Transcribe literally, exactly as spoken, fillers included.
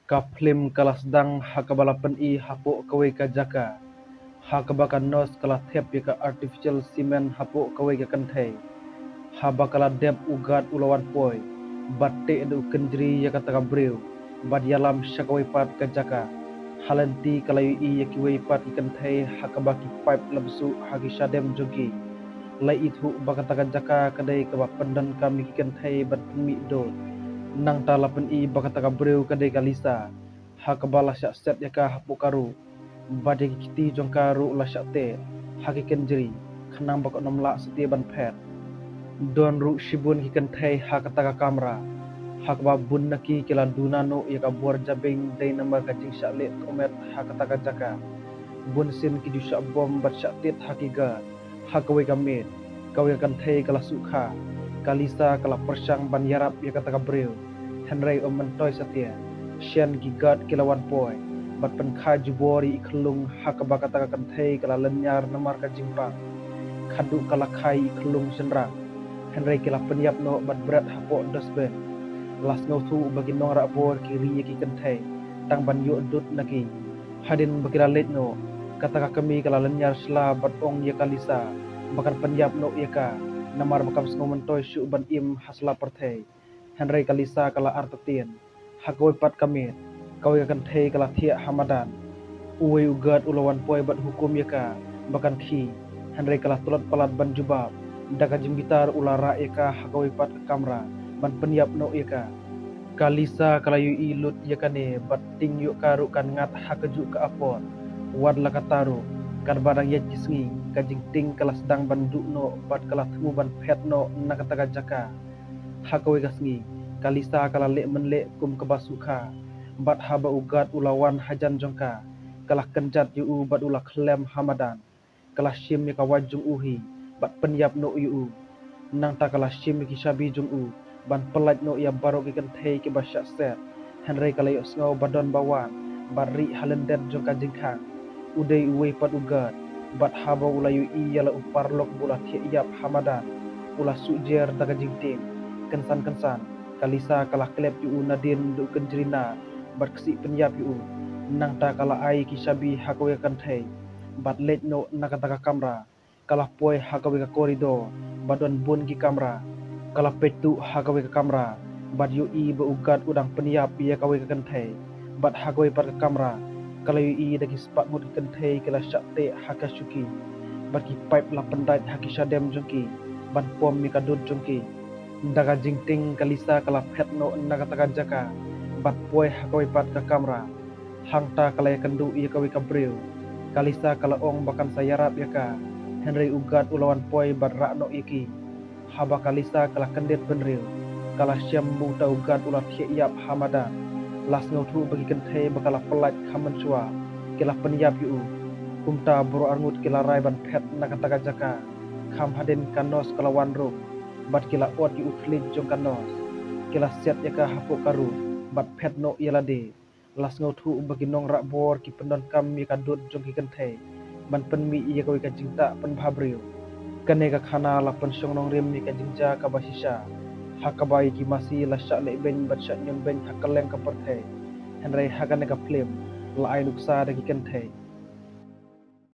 Ka phlim ka la sdang ha kaba la pyni hapoh kawei ka jaka ha kaba ka nurse ka la thep ïa ka artificial semen hapoh kawei ka kynthei, ha ba ka la dep u guard u la wan poi bad teh da u kynjri ïa kata ka briew bad ïalam sha kawei pat ka jaka. Ha lynti ka la ïohi ïa kiwei pat ki kynthei ha kaba ki pipe la bsuh ha ki shadem jong ki. La ithuh ba kata ka jaka ka dei kaba pyndonkam ïa ki kynthei ban pynmih dud. Nangta la pyni ba kata ka briew ka dei ka Lisa, ha kaba la shah set ïa ka hapoh ka ruh bad ïa ki kti jong ka ruh la shah teh ha ki kynjri khnang ba kan ym lah satia ban phet. Don ruh shibun ki kynthei ha kata ka kamra, ha kaba bun na ki ki la duna noh ïa ka bor jabieng dei namar ka jingshah leh thohmet ha kata ka jaka. Bun sien ki ju shah bom bad shah tied ha ki guard. Ha kawei ka miet, kawei ka kynthei ka la sukha. Ka Lisa ka la pyrshang ban ïarap ïa kata ka briew, hynrei ym myntoi satia. Shen ki guard ki la wan poi bad pynkha jubor ïa i khyllung ha kaba kata ka kynthei ka la lynñiar namar ka jingpang. Khadduh ka la kha ïa i khyllung shynrang, hynrei ki la pynïap noh bad bret hapoh dustbin. La sngewthuh ba ki nongrah bor ki ri ïa ki kynthei tang ban ïoh dud na ki. Hadien ba ki la leit noh, kata ka kmie ka la lynñiar shla bad ong ïa ka Lisa ba kan pynïap noh ïa ka, namar ba kam sngewmyntoi shuh ban im ha sla pyrthei. Hynrei ka Lisa ka la artatien. Ha kawei pat ka miet, kawei ka kynthei ka la thiah ha madan. Uwei u guard u la wan poi bad hukum ïa ka ba kan khie, hynrei ka la tlot palat ban jubab. Da ka jingbitar u la rah ïa ka ha kawei pat ka kamra ban pynïap noh ïa ka. Ka Lisa ka la ïohi lut ïa kane bad ting ïoh ka ruh kan ngat ha kajuh ka apot. Wat la katta ruh, katba dang ïaid ki sngi, ka jingting ka la sdang ban duh noh bad ka la thmu ban phet noh na kata ka jaka. Ha kawei ka sngi, ka Lisa ka la leh mynleh kum kaba sukha, bad haba u guard u la wan hajan jong ka, ka la kynjat ïa u bad u la khlem ha madan. Ka la shim ïa ka wait jong u hi bad pynïap noh ïa u. Nangta ka la shim ïa ki shabi jong u ban pyllait noh ïa baroh ki kynthei kiba shah set. Hynrei ka la ïohsngew ba don ba wan bad rieh ha lyndet jong ka jingkhang. U dei uwei pat u guard, bad haba u la ïohi ïa la u paralok ba u la thiah ïap ha madan, u la suh jer da ka jingting. Kynsan kynsan, ka Lisa ka la klep ïa u nadien da u kynjri nar bad ksih pynïap ïa u. Nangta ka la ai ki shabi ha kawei ka kynthei bad leit noh na kata ka kamra. Ka la poi ha kawei ka corridor ba don bun ki kamra. Ka la peit tuh ha kawei ka kamra bad ïohi ba u guard u dang pynïap ïa kawei ka kynthei. Bad ha kawei pat ka kamra, ka la ïohi da ki spah ngut ki kynthei ki la shah teh ha ka shuki, bad ki pipe la pyndait ha ki shadem jong ki ban pom ïa ka dud jong ki. Da ka jingting ka Lisa ka la phet noh na kata ka jaka bad poi ha kawei pat ka kamra. Hangta ka la ïakynduh ïa kawei ka briew. Ka Lisa ka la ong ba kan sa ïarap ïa ka, hynrei u guard u la wan poi bad rah noh ïa ki. Haba ka Lisa ka la kyndit bynriew, ka la shem ba uta u guard u la thiah ïap ha madan. La sngewthuh ba ki kynthei ba ka la pyllait kham mynshuwa ki la pynïap ïa u. Kumta baroh arngut ki la rai ban phet na kata ka jaka. Kham hadien ka nurse ka la wan ruh bad ki la ot ïa u thylliej jong ka nurse. Ki la siat ïa ka hapoh ka ruh bad phet noh ïa lade. La sngewthuh ba ki nongrah bor ki pyndonkam ïa ka dud jong ki kynthei ban pynmih ïa kawei ka jingtah pynbha briew. Kane ka khana la pynshong nongrim ïa ka jingjia kaba shisha, ha kaba ïa ki masi la shah leh beiñ bad shah ñion beiñ ha kylleng ka pyrthei. Hynrei ha kane ka phlim la ai nuksa da ki kynthei.